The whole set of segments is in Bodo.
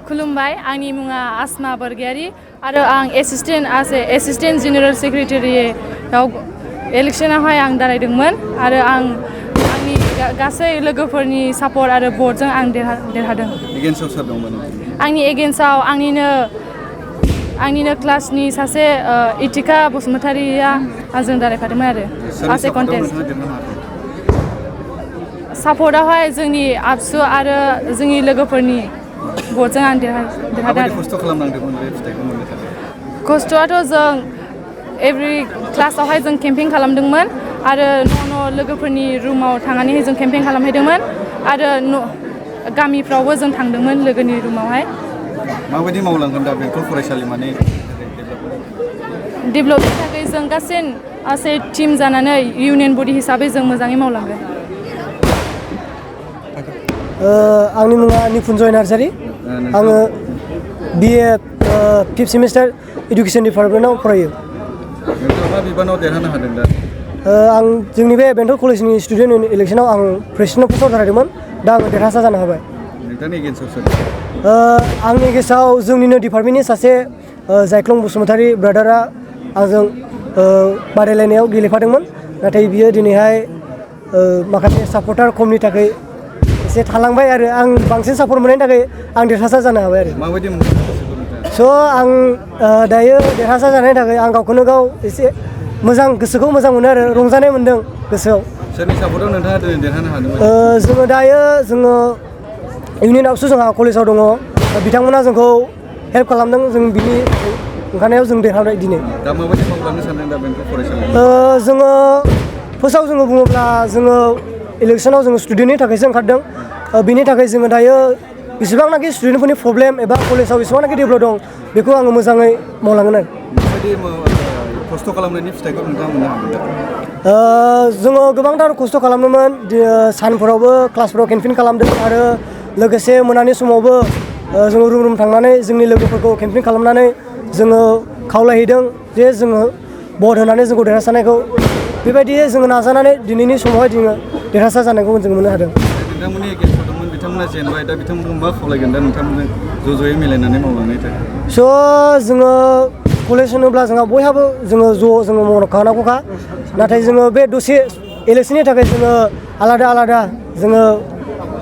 खुलुमबाय आंनि मुङा आसमा बरगयारी आरो आं एसिस्टेन्ट जेनेरेल सेक्रेटारियाव इलेक्शनावहाय आं दारायदोंमोन आरो आंनि गासै लोगोफोरनि सापर्ट आरो भटजों आं देरहादों। एगेन्स्टआव सोर दंमोन? आंनि एगेन्स्टआव आंनिनो क्लासनि सासे इथिका बसुमतारिया आंजों दारायफादोंमोन आरो आसे कन्टेस्ट। सापर्टआवहाय जोंनि आबसु आरो जोंनि लोगोफोरनि भटजों आं देरहादों। खस्थ' खालामनांदोंमोन बे फिथाइखौ मोननो थाखाय? खस्थ'आथ' जों एभ्रि क्लासावहाय जों केम्पिं खालामदोंमोन आरो न' लोगोफोरनि रुमाव थांनानैहाय जों केम्पिं खालामहैदोंमोन आरो गामिफ्रावबो जों थांदोंमोन लोगोनि रुमावहाय। माबायदि मावलांगोन दा बेंटल फरायसालिमानि डेभेलपनि थाखाय जों गासै टिम जानानै इउनियन बडि हिसाबै जों मोजाङै मावलांगोन। आंनि मुङा निकुन्जय नार्जारी। आङो BA 5th सेमिस्टार इडुकेसन डिपार्टमेन्टआव फरायो। नोंथाङा मा बिबानाव देरहानो हादों दा? आं जोंनि बे बेंटल कलेजनि स्टुडेन्ट इलेक्सनाव आं प्रेसिडेन्ट पस्टआव दारायदोंमोन। दा आङो देरहासार जानो हाबाय। नोंथांनि एगेन्स्टआव सोर? आंनि एगेन्स्टआव जोंनिनो डिपार्टमेन्टनि सासे जायख्लं बसुमतारी ब्रादारा आंजों बादायलायनायाव गेलेफादोंमोन। नाथाय बियो दिनैहाय माखासे सापर्टार खमनि थाखाय एसे थालांबाय आरो आं बांसिन सापर्ट मोननायनि थाखाय आं देरहासार जानो हाबाय आरो। माबायदि मोनदों? स' आं दायो देरहासार जानायनि थाखाय आं गावखौनो गाव एसे गोसोखौ मोजां मोनो आरो रंजानाय मोनदों गोसोआव। सोरनि सापर्टआव नोंथाङा दिनै देरहानो हादोंमोन? जोङो इउनियन आबसु जोंहा कलेजाव दङ। बिथांमोना जोंखौ हेल्प खालामदों। जों बिनि ओंखारनायाव जों देरहाबाय दिनै। दा माबायदि मावलांनो सानदों दा बेंटल फरायसालिमायाव? जोङो फार्स्टआव जोङो बुङोब्ला जोङो इलेक्सनाव जोङो स्टुडेन्टनि थाखायसो ओंखारदों। बिनि थाखाय जोङो दायो बेसेबांनाखि स्टुडेन्टफोरनि प्रब्लेम एबा कलेजाव बेसेबांनाखि डेभेलप दं बेखौ आङो मोजाङै मावलांगोन आरो। माबायदि खस्थ' खालामनायनि फिथाइखौ नोंथाङा मोननो हागोन? जोङो गोबांथार खस्थ' खालामदोंमोन। सानफोरावबो क्लासफोराव केम्पिं खालामदों आरो लोगोसे मोनानि समावबो जोङो रुम थांनानै जोंनि लोगोफोरखौ केम्पिं खालामनानै जोङो खावलायहैदों जे जोङो भट होनानै जोंखौ देरहासारनायखौ बेबायदि जोङो नाजानानै दिनैनि समावहाय जोङो देरहासार जानायखौ जों मोननो हादों। नोंथांमोननि एगेन्स्टआव दंमोन, बिथांमोना जेनबाय, दा बिथांमोनखौ मा खावलायगोन दा नोंथांमोनजों ज'यै मिलायनानै मावलांनायनि थाखाय? जोङो कलेज होनोब्ला जोंहा बयहाबो जोङो मावखानांगौखा। नाथाय जोङो बे दसे इलेक्सननि थाखाय जोङो आलादा जोङो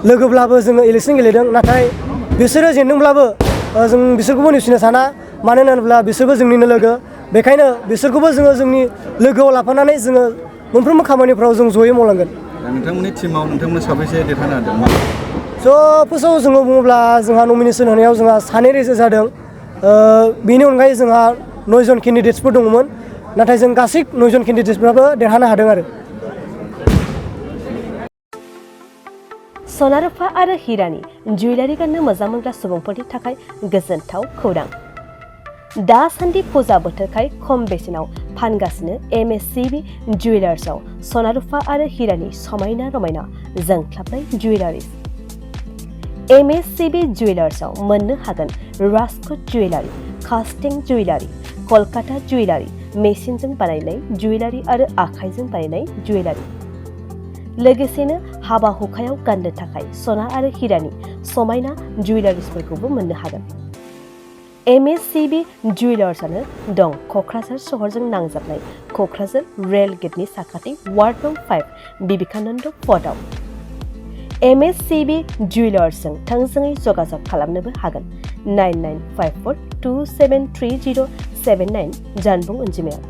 लोगोब्लाबो जोङो इलेक्सन गेलेदों। नाथाय बिसोरो जेनदोंब्लाबो जों बिसोरखौबो नेवसिनो साना। मानो होनोब्ला बिसोरबो जोंनिनो लोगो। बेखायनो बिसोरखौबो जोङो जोंनि लोगोआव लाफानानै जोङो मोनफ्रोमबो खामानिफ्राव जों ज'यै मावलांगोन। नोंथांमोननि टिमाव नोंथांमोना साबैसे देरहानो हादों? फार्स्टआव जोङो बुङोब्ला जोंहा नमिनेसन होनायाव जोंहा 2 रेजेक्ट जादों। बेनि अनगायै जोंहा 9 जन केन्डिडेट्सफोर दङमोन। नाथाय जों गासै 9 जन केन्डिडेट्सफ्राबो देरहानो हादों आरो। सना रुफा आरो हिरानि जुवेलारि गाननो मोजां मोनग्रा सुबुंफोरनि थाखाय गोजोनथाव खौरां। दासान्दि फुजा बोथोरखाय खम बेसेनाव फानगासिनो MSCB जुवेलार्सआव सना रुफा आरो हिरानि समायना रमायना जोंख्लाबनाय जुवेलारिस। MSCB जुवेलार्सआव मोननो हागोन राजकोट जुवेलारि, कास्टिं जुवेलारि, कलकाता जुवेलारि, मेसिनजों बानायनाय जुवेलारि आरो आखाइजों बानायनाय जुवेलारि। लोगोसेनो हाबा हुखायाव गाननो थाखाय सना आरो हिरानि समायना जुवेलारिसफोरखौबो मोननो हागोन। MSCB जुवेलार्सआनो दं क'क्राझार सहरजों नांजाबनाय क'क्राझार रेल गेटनि साखाथि वार्ड नं 5 बिबेकानन्द पथआव। MSCB जुवेलार्सजों थोंजोङै जगाजग खालामनोबो हागोन 9954273079 जानबुं अनजिमायाव।